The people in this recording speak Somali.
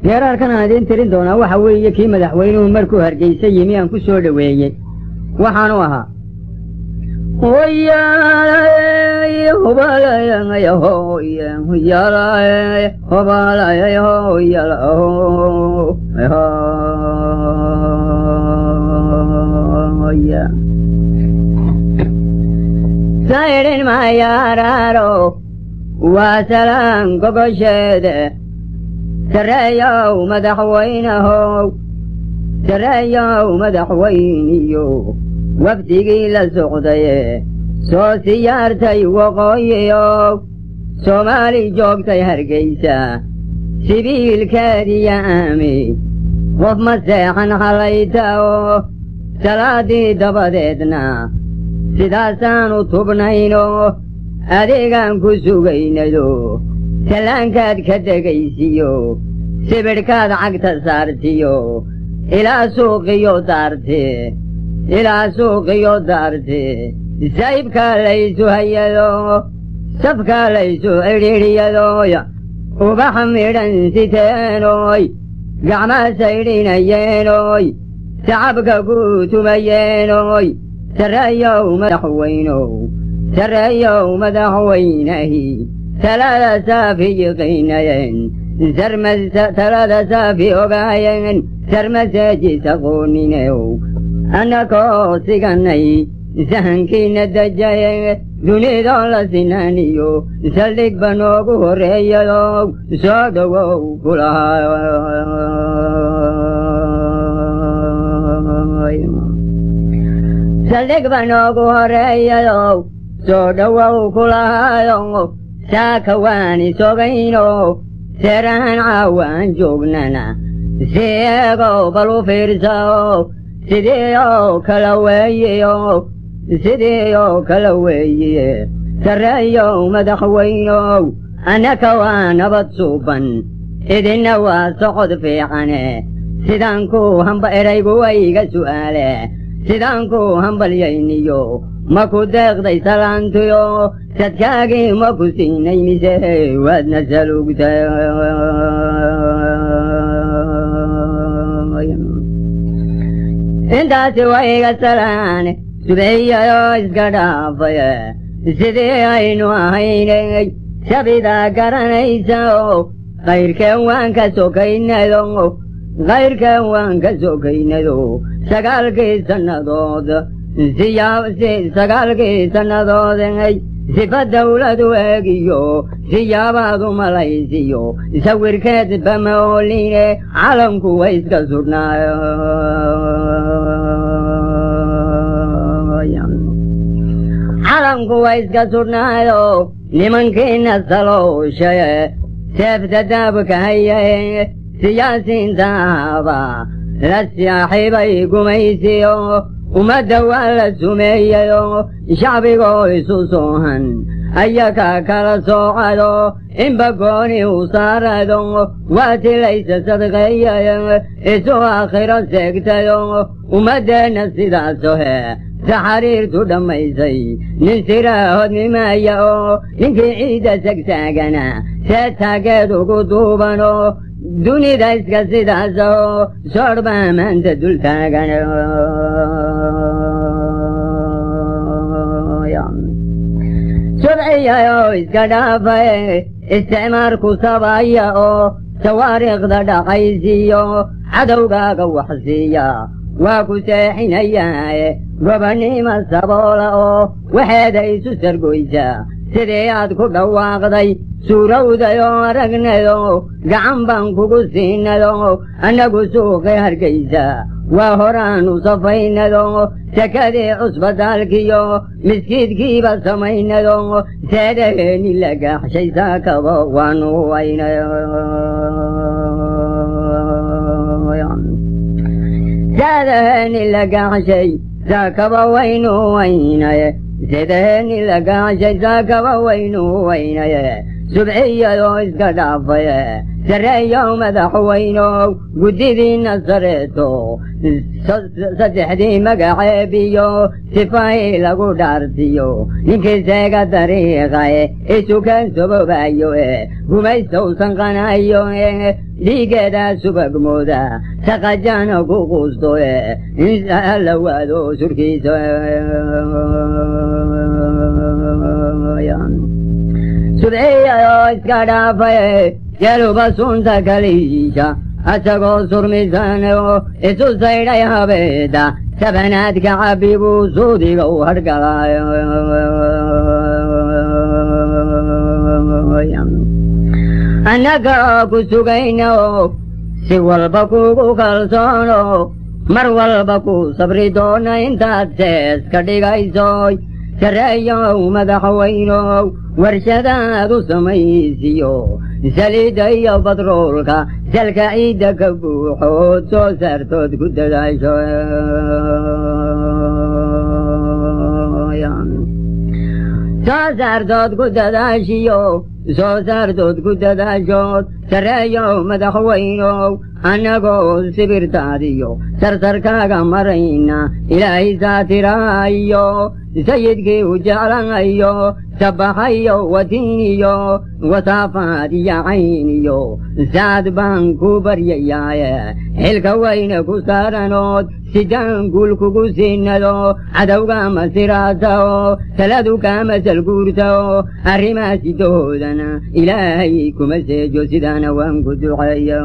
Geeraarkan aan idiin tirin doonaa waxa weeye kii madaxweynuhu markuu Hargeysa yimi aan ku soo dhoweeyey. Waxaanu ahaa Sayrin mayaararo waa salaan gogosheede, sarreeyow madaxweynahow, sarreeyow madaxweyniyo wafdigii la socdaye soo siyaartay waqooyiyow, Soomaali joogtay Hargeysa sibiilkeediya aami qof ma seexan halayta oo salaadii dabadeedna sidaasaanu tubnayno adeegaan ku sugaynado sallaankaad ka degaysiyo sibidhkaad cagta saartiyo ilaa suuqiyo daarte, ilaa suuqiyo daarte saybkaa laysu hayado, safkaa laysu cidhiidhiyadooya ubax midhan siteenoy gacma saydhinayeenoy sacabka ku tumayeenoy. Sarreeyow madaxweynow, sarreeyow madaxweynahi talada saafi yiqiinayeen, talada saafi ogaayeen sarmaseejis aqooninew annakoo siganay sahankiina dejaye dunidoo la sinaaniyo saldhig ba noogu horreeyadow soo dhowow kulahaa, saldhig ba noogu horreeyadow soo dhowow kulahaayo. Saaka waan isogayno seerahan caawaan joognana si eegow bal u fiirsao sidii oo kala weeyiyo, sidii oo kala weeyiye. Sarreeyow madaxweynow, annaka waa nabad suuban idinna waa socod fiicane, sidaan ku hamba eraygu wayga su'aale, sidaan ku hambalyayniyo ma ku deeqday salaantiyo sadkaagii ma ku siinay mise waadna salugtay? Intaasi wayga salaan subciyayoo iska dhaafaye sidii aynu ahaynay sabidaa garanaysa oo kayrkeen waan ka sokaynado, kayrkeen waan ka sokaynado 9kii sannadood, 9kii sannadood sifa dawladu eegiyo siyaabaad u malaysiyo sawirkeed bamaoline calanku way iska sudhnaayo, calanku way iska sudhnaayo nimankiina salooshaye seefta daabka hayaye siyaasiinta ahaba la saaxiibay gumaysiyo ummadda waa la sumeeyayo shacbigoo isu soohan ayaka kala soocado inba gooni u saarado waa tilaysa sadqeeyay isu aakhiro seegtayo ummaddeenna sidaasohe saxariirtu dhammaysay nin siraahodnimaaya oo ninkii ciidda sagsaagana see taageed ugu duubano dunida iska sidaas oo soodh baa maanta dul taagan, subciyayoo iska dhaafaye isticmaarku sabaya oo tawaariikhda dhaqaysiiyo cadowgaaga wax siiya waa ku seexinayaaye gobonnimo saboola oo waxeeda isu sargoysa sidii aad ku dhawaaqday suurowday oo aragnayo gacan baan kugu siinado annagu suuqii Hargeysa waa horaanu safaynado sakadii cusbataalkiyo miskiidkiiba samaynado seedaheeni la gaaxshay saakaba waanu waynay, seedaheeni la gaaxshay saakaba waynu waynaye, seedaheeni la gaaxshay saakaba waynu waynaye. Subciyadoo iska dhaafaye Sarreeyow madaxweynow, guddidiinna sareeto, saddexdii magaceebiyo sifay lagu dhaarsiyo, ninkii seega dariiqae isu keen sobobayo e gumaystowsan qanayo e dhiigeeda subagmooda saqajana ku quusto e hala waado surkiisa. Subciyayo iska dhaafaye geluba sunta kaliisha asagoo surmisan oo isu saydhay habeeda sabanaadka cabbi buu suudiga u hargalaayo. Annaga ku sugayna oo si walba kugu kalsoono, mar walba ku sabri doona intaad sees ka dhigaysoy. Sarreeyow madaxweynow, warshadaad u samaysiyo saliidda iyo batroolka salka ciidda ka buuxood soo saartood ku dadaasho, soo saartood ku dadaashiyo, soo saartood ku dadaashood. Sarreeyow madaxweynow, annagoo sibirtaadiyo sarsarkaaga marayna, Ilaahay saatiraayo sayidkii u jeclahayo sabaxayo watiiniyo wasaafaad iyo cayniyo saad baan ku baryayaaye, xilka weyne ku saaranood sidaan guul kugu siinado, cadowga masiraasao taladu kaamasal guurtao arrimaa sidoodana Ilaahay kuma seejo, sidaana waan ku duceeya.